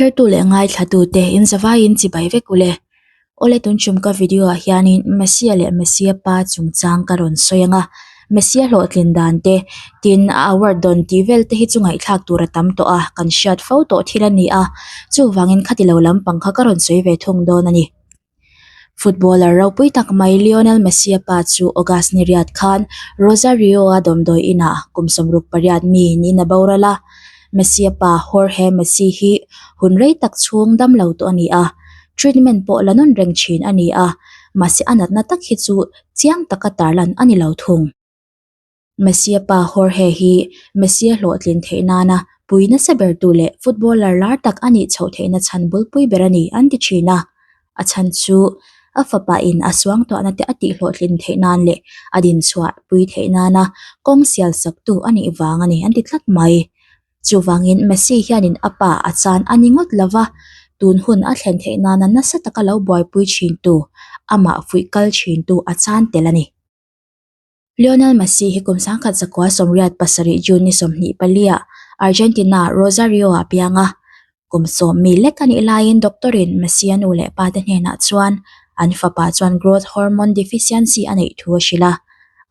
Thirtu leh ngaithlatute in zavaiin chibai vek ule. Awle tun tum ka video ah hianin Messi-a leh Messi-a pa chungchang ka rawn sawi ang a, Messi-a hlawhtlin dan te tin a award dawn tih vel te hi chu ngaihthlak tur a tam tawh a, kan hriat fo tawh thil a ni a, chuvangin khati lo lampang kha ka rawn sawi ve thung dawn a ni. Footballer ropui tak mai Lionel Messi-a pa chu August ni riat khan Rosario-a dawmdawi inah kum 68 mi niin a boral a. Messi-a pa Jorge Messi hi hun rei tak chhung dam lo tawh a ni a, treatment pawh la nawn reng thin a ni a, mahse a natna tak hi chu chiang taka tarlan a ni lo thung. Messi-a pa Jorge hi Messi-a hlawhtlin theih nana pui nasa bertu leh footballer lar tak a nih chhoh theihna chhan bulpui ber a ni an ti thin a. A chhan chu a fapa in a suangtuahna te a tihhlawhtlin theih nan leh a dinchhuah pui theih nana kawng sial saktu a nih vang a ni an ti tlat mai. Chuvangin Messi hianin a pa a chan a ni ngawt lova, tun hun a thlen theih nana nasa taka lo buaipui thintu, amah fuih kal thintu a chan tel a ni. Lionel Messi hi kum 1987 June ni 24 ah Argentina Rosario ah piang a, kum sawm mi lek a nih laiin doctor in Messi a nu leh pa te hnenah chuan an fapa chuan growth hormone deficiency a neih thu a hrilh a,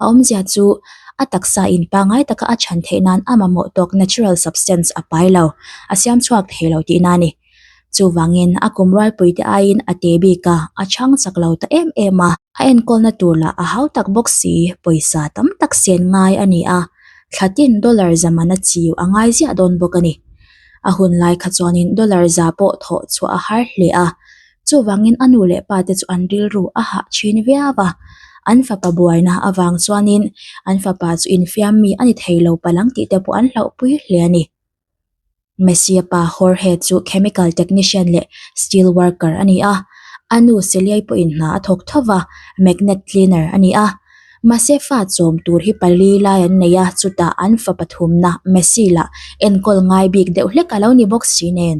a awmzia chu a taksa in pangngai taka a chhan theih nan a mamawh tawk natural substance a pai lo, a siam chhuak thei lo tihna a ni. Chuvangin a kum rualpuite aiin a te bik a, a chhang chak lo ta em em a. A enkawlna tur lah a hau tak bawk si, pawisa tam tak sen ngai a ni a, thla tin dollar zamana chiu a ngai ziah dawn bawk a ni. A hun lai kha chuanin dollar za pawh thawh chhuah a har hle a, chuvangin a nu leh pa te chu an rilru a hah thin viau a. An fapa buaina avang chuanin an fapa chu infiam mi a ni thei lo palang tih te pawh an hlauhpui hle a ni. Messi-a pa Jorge chu chemical technician leh steel worker a ni a, a nu Celiai pawhin hna a thawk tho va, magnet cleaner a ni a. Mahse fa chawm tur hi pali lai an nei a, chutah an fa pathumna Messi lah enkawl ngai bik deuh hlek a lo ni bawk si nen.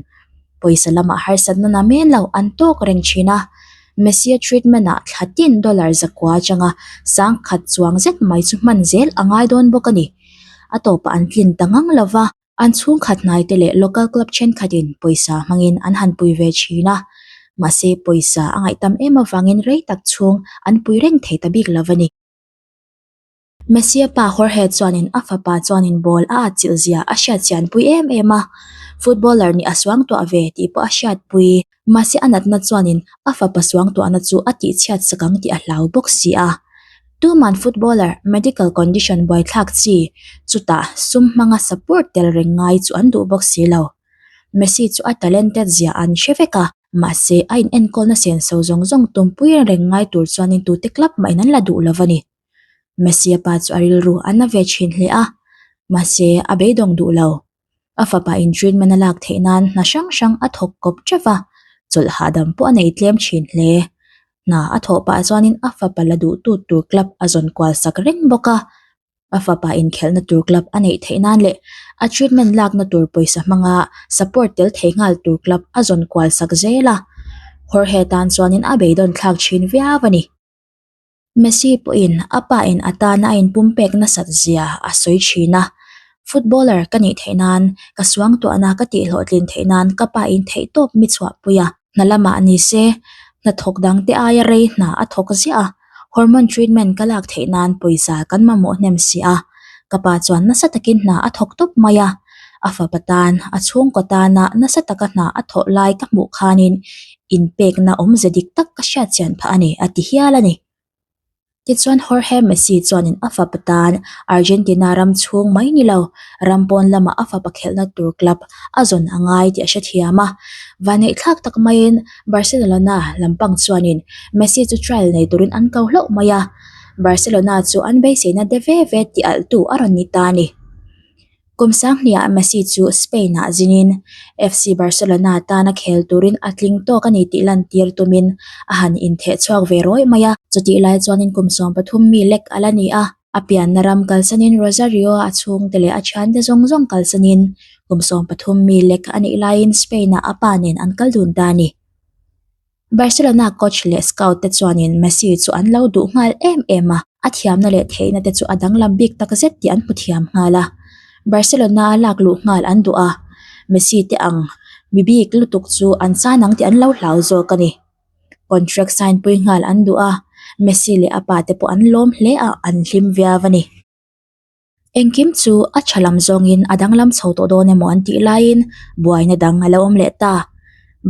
Pawisa lamah harsatna na men lo an tawk reng thin a, Messi-a treatment ah thla tin dollar zakua atanga sangkhat chuang zet mai chu hman zel a ngai dawn bawk a ni. A tawpah an tlin ta ngang lo va, an chhungkhat hnaite leh local club thenkhatin pawisa hmangin an han pui ve thin a, mahse pawisa a ngaihtam em avangin rei tak chhung an pui reng thei ta bik lo a ni. Messi-a pa Jorge chuanin a fapa chuanin ball a atchilh zia a hriatchianpui em em a, footballer nih a suangtuah ve tih pawh a hriatpui. Mahse a natna chuanin a fapa suangtuahna chu a tihchhiat sak ang tih a hlau bawk si a. Tuman footballer medical condition buaithlak chi chutah sum hmanga support tel reng ngai chu an duh bawk si lo. Messi chu a talented zia an hre vek a, mahse a inenkawlna senso zawng zawng tumpui reng ngai tur chuanin tute club mahin an la duh lo a ni. Messi a pa chu a rilru a na ve thin hle a, mahse a beidawng duh lo. A fapa in treatment a lak theih nan hna hrang hrang a thawk kawp teuh va, chawlh hahdam pawh a nei tlem thin hle. Hna a thawh pah chuanin a fapa la duh tu tur club a zawn kual sak reng bawk a. A fapa inkhelhna tur club a neih theih nan leh a treatment lakna tur pawisa hmanga support tel thei nghal tur club a zawn kual sak zel a. Jorge tan chuanin a beidawn thlak thin viau a ni. Messi pawhin a pa in a tana a inpumpek nasat zia a sawi thin a, Footballer ka nih theih nan, ka suangtuahna ka tihhlawhtlin theih nan ka pa in theihtawp mi chhuahpui a. Hna lamah ni se, hnathawk dangte aia rei hna a thawk ziah a, hormone treatment ka lak theih nan pawisa kan mamawh hnem si a, ka pa chuan nasa takin hna a thawk tawp mai a, a fapa tan, a chhungkaw tana nasa taka hna a thawh lai ka hmuh khanin inpekna awmze dik tak ka hriatchian phah a ni, a ti hial a ni. Tichuan Jorge Messi chuanin a fapa tan Argentina ram chhung mai ni lo, ram pawn lama a fapa khelhna tur club a zawn a ngai tih a hrethiam a. Vaneihthlak tak maiin Barcelona lampang chuanin Messi chu trial nei turin an ko hlauh mai a, Barcelona chu an beiseina de ve ve tih alhtu a rawn ni ta a ni. Kum sanghniah Messi chu Spain-ah zinin FC Barcelona tana khel turin a tling tawk a ni tih lantir tumin a han intheh chhuak ve rawih mai a. Chutih lai chuanin kum 13 mi lek a la ni a, a pianna ram kalsanin Rosario-a a chhungte leh a thiante zawng zawng kalsanin kum 13 mi lek a nih laiin Spain-ah a pa nen an kal dun ta a ni. Barcelona coach leh scout te chuanin Messi chu an lo duh nghal em em a, a thiamna leh theihna te chu a danglam bik tak zet tih an hmu thiam nghal a. Barcelona a lak luh nghal an duh a, Messi te ang Mi bik lutuk chu an chan ang tih an lo hlau zawk a ni. Contract sign pui nghal an duh a, Messi leh a pa te pawh an lawm hle a, an hlim viau a ni. Engkim chu a tha lam zawngin a danglam chho tawh dawn emaw an tih laiin buaina dang a lo awm leh ta.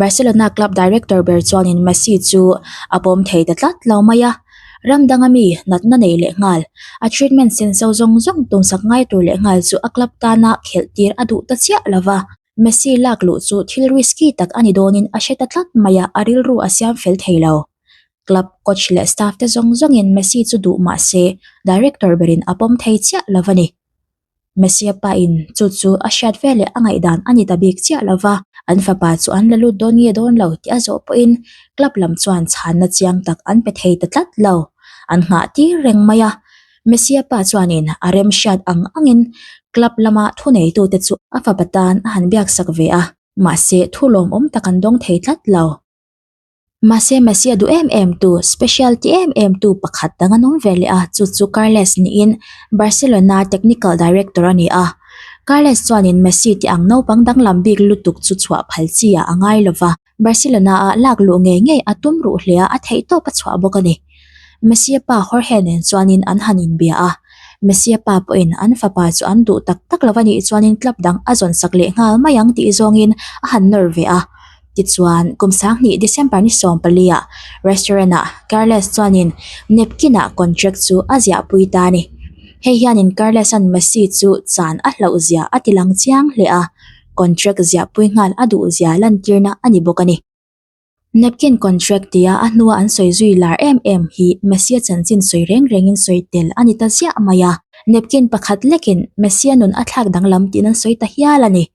Barcelona club director ber chuanin Messi chu a pawm thei ta tlat lo mai a, ram danga mi natna nei leh nghal, a treatment senso zawng zawng tumsak ngai tur leh nghal chu a club tana khelh tir a duh ta chiah lo va. Messi lak luh chu thil risky tak a ni dawnin a hre ta tlat mai a, a rilru a siam fel thei lo. Club coach leh staff te zawng zawngin Messi chu duh mah se director berin a pawm thei chiah lo a ni. Messi a pain chu chu a hriat veleh a ngaihdan a ni ta bik chiah lo va, an fapa chu an la lut dawn nge dawn lo tih a zawh pawhin club lam chuan chhanna chiang tak an pe thei ta tlat lo. An nghah tir reng mai a, Messi a pa chuanin a rem hriat ang angin club lama thuneitute chu a fapa tan a han biaksak ve a, mahse thu lawmawm tak an dawng thei tlat lo. Mahse Messi a duh em em tu, special ti em em tu pakhat dang an awm ve leh a, chu chu Carles niin Barcelona technical director a ni a. Carles chuanin Messi ti ang naupang danglam bik lutuk chu chhuah phal chi ah a ngai lova, Barcelona ah lak luh ngei ngei a tum ruh hle a, a theihtawp a chhuah bawk a ni. Messi a pa Jorge nen chuanin an han inbia a, Messi a pa pawhin an fapa chu an duh tak tak lo a nih chuanin club dang a zawn sak leh nghal mai ang tih zawngin a han nawr ve a. Tichuan, kum sanghnih December ni 14 ah restaurant ah Carles chuanin napkin ah contract chu a ziahpui ta a ni. Hei hianin Carles-a'n Messi chu chan a hlauh zia a ti lang chiang hle a, contract ziahpui nghal a duh zia lantirna a ni bawk a ni. Napkin contract tia a hnua an sawi zui lar em em hi Messi-a chanchin sawi reng rengin sawi tel a ni ta ziah mai a. Napkin pakhat lekin Messi-a nun a thlak danglam tiin an sawi ta hial a ni.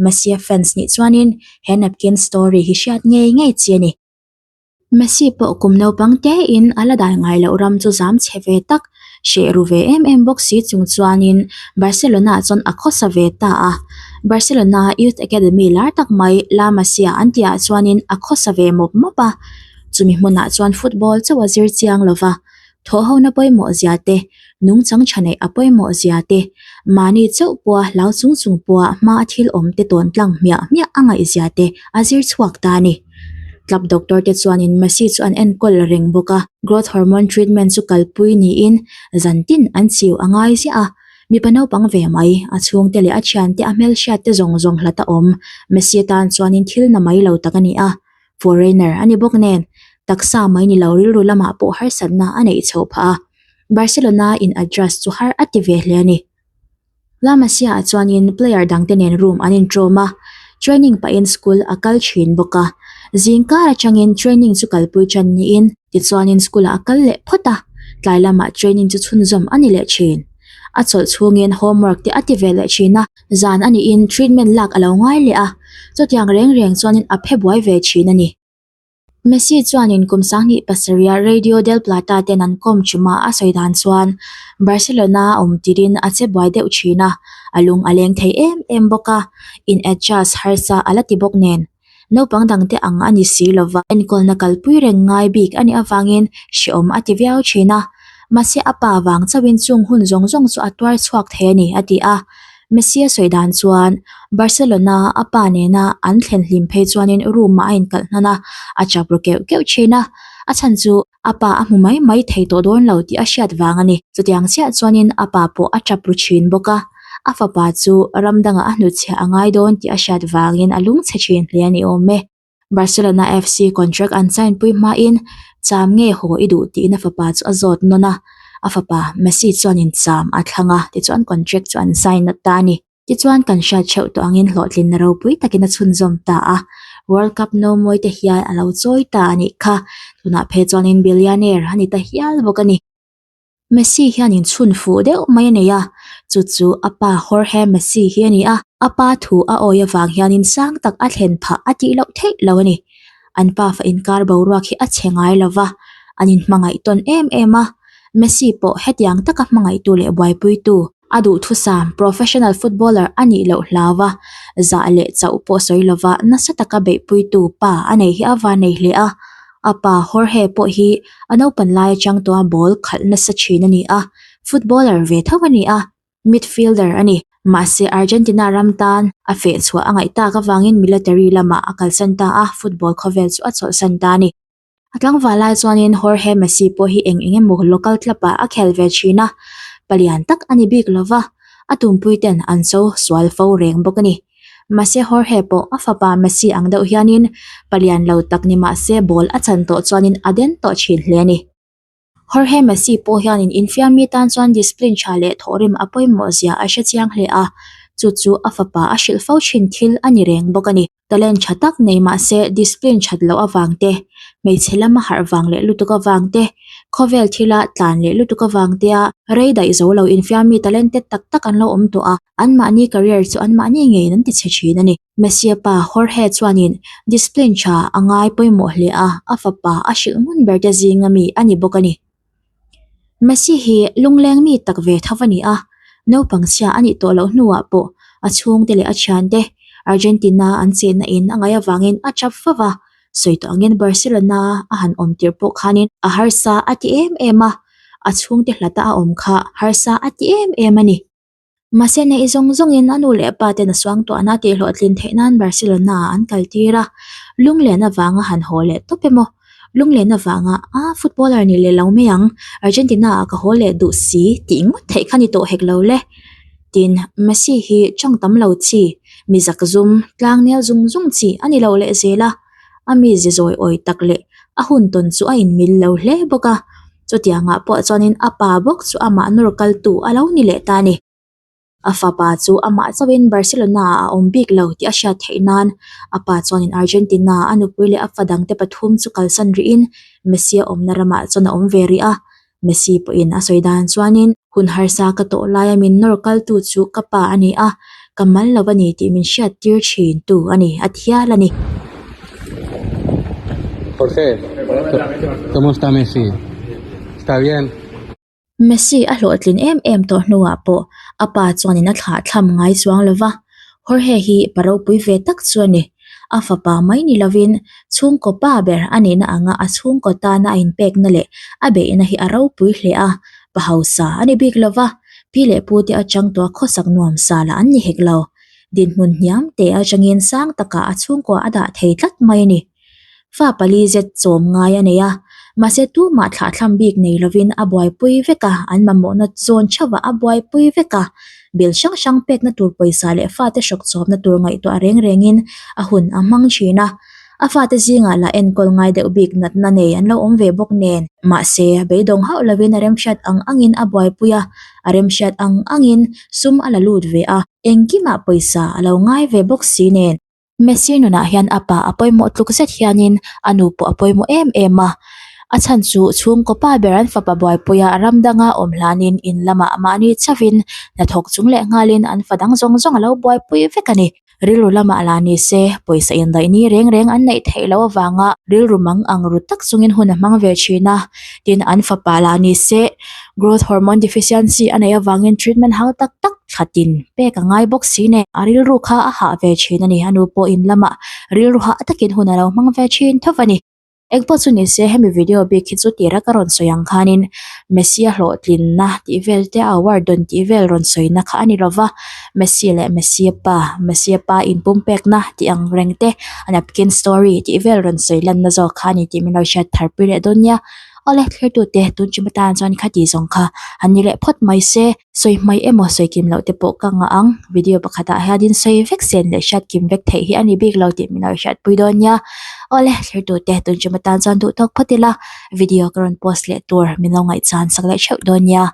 Messi-a fans nih chuanin he napkin story hi hriat ngei ngei chi a ni. Messi pawh kum naupang tein a la dai ngai loh ram chu zam chhe ve tak, hreh ru ve em em bawk si chung chuanin Barcelona chuan a khawsa ve ta a. Barcelona Youth Academy lar tak mai La Masia an tihah chuanin a khawsa ve mawp mawp a. Chumi hmunah chuan football chauh a zir chiang lova, Thawhhona pawimawh zia te, nungchang tha neih a pawimawh zia te, mahni chauh pawha hlau chung chung pawha hma a thil awm te tawn tlang hmiah hmiah a ngaih zia te a zir chhuak ta a ni. Club doctor te chuanin Messi chu an enkawl reng bawk a, growth hormone treatment chu kalpui niin zan tin an chiu a ngai ziah a, mipa naupang ve mai, a chhungte leh a thiante a hmelhriat te zawng zawng hlat a awm, Messi atan chuanin thil na mai lo tak a ni a. Foreigner a ni bawk nen, taksa mai ni lo rilru lamah pawh harsatna a neih chhoh phah a, Barcelona in adjust chu har a ti ve hle a ni. La Masia ah chuanin player dangte nen room an intrawm a, training pahin school a kal thin bawk a, zingkar atangin training chu kalpui tan niin tichuanin school ah a kal leh phawt a, tlai lamah training chu chhunzawm a ni leh thin. A chawlh chhungin homework te a ti ve leh thin a. Zan a nihin treatment lak a lo ngai leh a, chutiang reng reng chuanin a phe buai ve thin a ni. Messi chuanin kum 27 a Radio del Plata ten an kawm chuma a sawi dan chuan Barcelona a awm tirin a che buai deuh thin a, a lung a leng thei em em bawk a, in adjust harsa a la ti bawk nen. Naupang dangte ang a ni si lova, enkawlna kalpui reng ngai bik a nih avangin hrehawm a ti viau thin a. Mahse a pa vang chauhin chung hun zawng zawng chu a tuar chhuak thei a ni, a ti a. Messi a sawi dan chuan Barcelona a pa nena an thlen hlim phei chuanin room-ah a inkalh hnan a, a chap ru keuh keuh thin a. A chhan chu a pa a hmu mai mai thei tawh dawn lo tih a hriat vang a ni. Chutiang chiah chuanin a pa pawh a tap ru thin bawk a, a fapa chu ram dangah a hnutchhiah a ngai dawn tih a hriat vangin a lungchhe thin hle a ni awm e. Barcelona FC contract an sign pui hmain cham nge haw i duh tiin a fapa chu a zawt nawn a, a fapa Messi chuanin cham a thlang a, tichuan contract chu an sign ta a ni. Tichuan kan hriat theuh tawh angin hlawhtlinna ropui takin a chhunzawm ta a, World Cup no mawi te hian a lo chawi ta a nih kha. Tunah phei chuanin billionaire a ni ta hial bawk a ni. Messi hian inchhun fuh deuh mai a nei a, chu chu a pa Jorge Messi hi a ni a, a pa thu a awi avang hianin sang tak a thlen phah a tih loh theih lo a ni. An pafa inkar boruak hi a chhe ngai lo va, an inhmangaih tawn em em a, Messi pawh hetiang taka hmangaihtu leh buaipuitu, A duhthusam professional footballer a nih loh hlau a, zah leh chauh pawh sawi lova nasa taka beihpuitu pa a nei hi a van nei hle a. A pa Jorge pawh hi a naupan lai atang tawha ball khalh nasa thin a ni a, footballer ve tho a ni a, midfielder a ni. Mahse Argentina ram tan a feh chhuah a ngaih tak avangin military lamah a kalsan ta a, football khawvel chu a chawlhsan ta a ni. A tlangval lai chuanin Jorge Messi pawh hi eng eng emaw local club ah a khel ve thin a, palian tak a ni bik lova, a tumpui ten an cho sual fo reng bawk a ni. Mahse Jorge pawh a fapa Messi ang deuh hianin palian lo tak ni mahse ball a chan tawh chuanin a den tawh thin hle a ni. Jorge Messi pawh hianin infiammi tan chuan discipline tha leh thawhrim a pawimawh zia a hre chiang hle a, chu chu a fapa a hrilh fo thin thil a ni reng bawk a ni. Talent tha tak nei mahse discipline that loh avang te, hmeichhe lama harh vang leh lutuk avang te, khawvel thila tlan leh lutuk avang tea rei daih zo lo infiammi talented tak tak an lo awm tawh a, anmahni career chu anmahni ngeiin an tichhe thin a ni. Messi pa Jorge chuanin discipline tha a ngai pawimawh hle a, a fapa a hrilh ngun ber te zinga mi a ni bawk a ni. Messi hi lungleng mi tak ve tho a ni a, naupang chhia a nih tawh loh hnuah pawh a chhungte leh a thiante Argentina an chenna in a ngaih avangin a chap fo va, sawi tawh angin Barcelona a han awm tirh pawh khanin a harsa a ti em em a, a chhungte hlata a awm kha harsa a ti em em a ni. Mahse neih zawng zawngin a nu leh a pa ten a suangtuahna tih hlawhtlin theih nan Barcelona ah an kal tir a, lunglen avanga han haw leh tawp emaw, lunglen avanga a footballer ni leh lo mai ang, Argentina ah ka haw leh duh si tih ngawt theih kha ni tawh hek lo le. Tin, Messi hi tawng tam lo chi, mi zak zum, tlang nel zung zung chi a ni lo leh zel a. A mize zawi awi tak leh a hun tawn chu a inmil lo hle bawk a, chutiangah pawh chuanin a pa bawk chu amah nawr kaltu a lo ni leh ta a ni. A fapa chu amah chauhin Barcelona ah a awm bik lo tih a hriat theih nan a pa chuanin Argentina a nupui leh a fa dangte pathum chu kalsan rihin Messi a awmna ramah chuan a awm ve rih a, Messi pawhin a sawi dan chuanin hun harsa ka tawh laia min nawr kaltu chu ka pa a ni a, ka mal lo a ni tih min hriat tir thin tu a ni a thial a ni. Jorge, ¿cómo está Messi? ¿Está bien? Messi a hlawhtlin em em tawh hnuah pawh a pa chuanin a thlah thlam ngai chuang lo va, Jorge hi pa ropui ve tak chu a ni. A fapa mai ni lovin chhungkaw pa ber a nihna anga a chhungkaw tana a inpekna leh a beihna hi a ropui hle a, pa hausa a ni bik lo va, pi leh pu te atang tawh khawsak nuam sa lah an ni hek lo. Dinhmun hniam teh atangin sang takah a chhungkua a dah thei tlat mai a ni. Fa pali zet chawm ngai a nei a, mahse tumah thlahthlam bik nei lovin a buaipui vek a, an mamawhna zawn theuhah a buaipui vek a, bill hrang hrang pekna tur pawisa leh fate hrawk chawpna tur ngaihtuah reng rengin a hun a hmang thin a, a fate zingah lah enkawl ngai deuh bik natna nei an lo awm ve bawk nen. Mahse, beidawng hauh lovin a remhriat ang angin a buaipui a, a remhriat ang angin sum a la lut ve a, engkimah pawisa a lo ngai ve bawk si nen. Messi nunah hian a pa a pawimawh tluk zet hianin a nu pawh a pawimawh em em a, a chhan chu chhungkaw pa ber an fapa buaipuia ram danga awm hlanin in lamah mahni chauhin hnathawk chung leh nghalin an fa dang zawng zawng a lo buaipui vek a ni. Rilru lamah lah ni se pawisa indaih ni reng reng an neih theih loh avanga rilru mang ang ru tak chungin hun a hmang ve thin a, tin an fapa lah ni se growth hormone deficiency a neih avangin treatment hau tak tak Thlatin pek a ngai bawk si nen a rilru kha a hah ve thin a ni. A nu pawh in lamah rilru hah takin hun a lo hmang ve thin tho a ni. Engpawh chu ni se hemi video bik hi chu tira ka rawn sawi ang khanin Messi a hlawhtlinna tih vel te a award dawn tih vel rawn sawina kha a ni lova, Messi leh Messi a pa, Messi a pa inpumpekna tih ang reng te a napkin story tih vel rawn sawi lanna zawk kha a ni tih min lo hriat thar pui leh dawn nia. Awle thlertute tun chim atan chuan khati zawng kha an ni leh phawt mai se. Sawi hmai emaw sawi kim loh te pawh ka ngah ang, video pakhatah hianin sawi vek sen leh hriat kim vek theih hi a ni bik lo tih min lo hriatpui dawn nia. Awle thlertute tun chim atan chuan duh tawk phawt ila, video ka rawn post leh tur min lo ngaihchan sak leh theuh dawn nia.